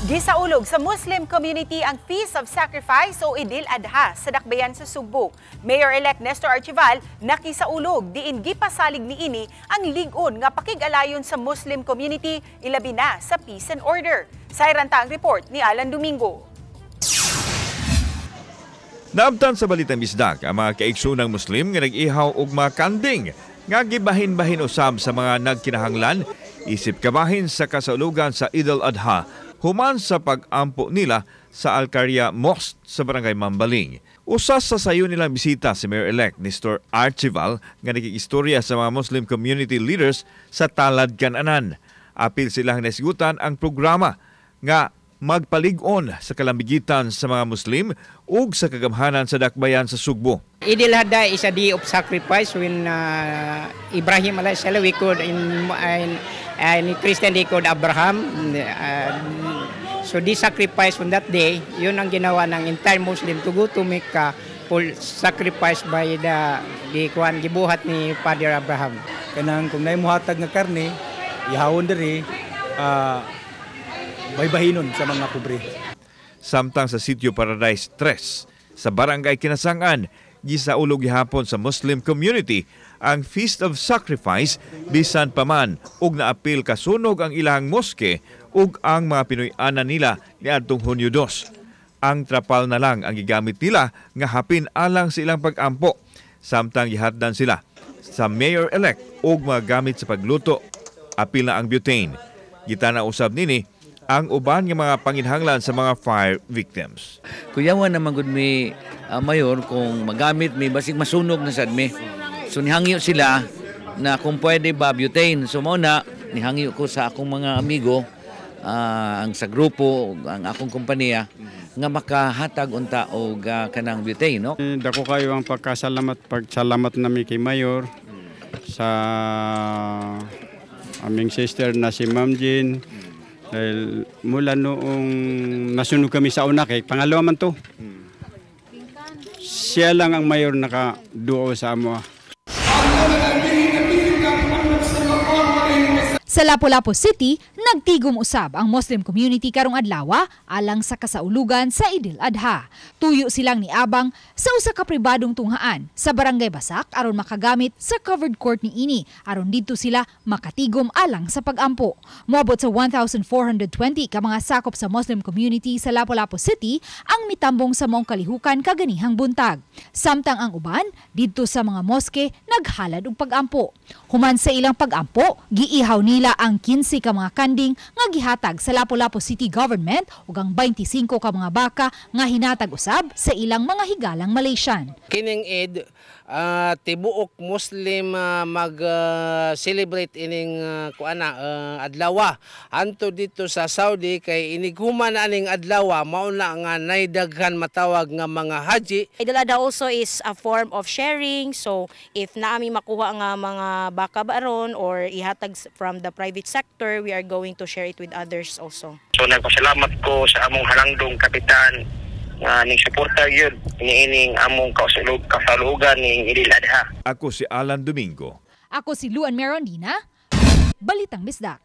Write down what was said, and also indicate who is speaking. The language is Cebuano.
Speaker 1: Gisaulog sa Muslim community ang Feast of Sacrifice o Idil Adha sa Dakbayan sa Sugbo. Mayor-elect Nestor Archival nakisaulog diin gipasalig niini ang lig-on nga pakig-alayon sa Muslim community, ilabi na sa peace and order. Sayran ta ang report ni Alan Domingo.
Speaker 2: Naabtan sa Balitang Bisdak ang mga kaigsoonang Muslim nga nag-ihaw og mga kanding nga gibahin-bahin usab sa mga nagkinahanglan isip kabahin sa kasaulugan sa Idul Adha human sa pag-ampo nila sa Alcaria Mosque sa Barangay Mambaling. Usas sa sayo nilang bisita si Mayor-elect Nestor Archival nga nakikistorya sa mga Muslim community leaders sa Talad Kananan. Apil silang nasigutan ang programa nga magpalig-on sa kalambigitan sa mga Muslim ug sa kagamhanan sa dakbayan sa Sugbo.
Speaker 3: Idil Adha is a day of sacrifice when Ibrahim alayhi salam, we called in Christian they called Abraham. So this sacrifice on that day, yun ang ginawa ng entire Muslim to go to Mecca for sacrifice by the kuan gibuhat ni Father Abraham.
Speaker 4: Kanang kung naay muhatag nga karne, ihawon diri, baybahinon sa mga pobre.
Speaker 2: Samtang sa Sitio Paradise 3 sa Barangay Kinasangan, gisaulog gihapon sa Muslim community ang Feast of Sacrifice bisan paman ug naapil kasunog ang ilang moske ug ang mga Pinoy-anan nila niadtong Hunyo 2. Ang trapal na lang ang gigamit nila nga hapin alang sa ilang pag-ampo, samtang gihatdan sila sa mayor-elect og mga gamit sa pagluto, apil na ang butane. Gitana usab nini ang uban nga mga panginhanglan sa mga fire victims.
Speaker 5: Kuyawan naman gud mi, mayor, kung magamit mi, basig masunog na sad mi. So nihangyo sila na kung pwede ba butane. So mao na nihangyo ko sa akong mga amigo, ang sa grupo, ang akong kompanya nga makahatag unta og kanang butane, no.
Speaker 6: Dako kayo ang pagkasalamat, pagsalamat nami kay Mayor, sa aming sister na si Ma'am Jean, dahil mula noong nasunog kami sa una, kay pangalawa man to. Siya lang ang mayor nakaduo sa amo.
Speaker 7: Sa Lapu-Lapu City, nagtigom usab ang Muslim community karong adlaw alang sa kasaulugan sa Idil Adha. Tuyo silang niabang sa usa ka pribadong tunghaan sa Barangay Basak aron makagamit sa covered court niini aron didto sila makatigom alang sa pagampo. Moabot sa 1,420 ka mga sakop sa Muslim community sa Lapu-Lapu City ang mitambong sa maong kalihukan kaganihang buntag. Samtang ang uban didto sa mga moske naghalad og pagampo. Human sa ilang pagampo, giihaw nila ang 15 ka mga kanding nga gihatag sa Lapu-Lapu City Government ug ang 25 ka mga baka nga hinatag usab sa ilang mga higalang Malaysian.
Speaker 8: Kining Eid, tibuok Muslim mag-celebrate ining kuana adlawa. Anto dito sa Saudi kay inighuman aning adlawa, mao na nga nay daghan matawag nga mga haji.
Speaker 9: Idul Adha also is a form of sharing. So if naami makuha nga mga baka baron or ihatag from the private sector, we are going to share it with others also.
Speaker 10: So nagpasalamat ko sa among halangdong kapitan nga ning suporta gyud niining among kasalugan ning Idul Adha.
Speaker 2: Ako si Alan Domingo.
Speaker 7: Ako si Luan Merondina. Balitang Bisdak.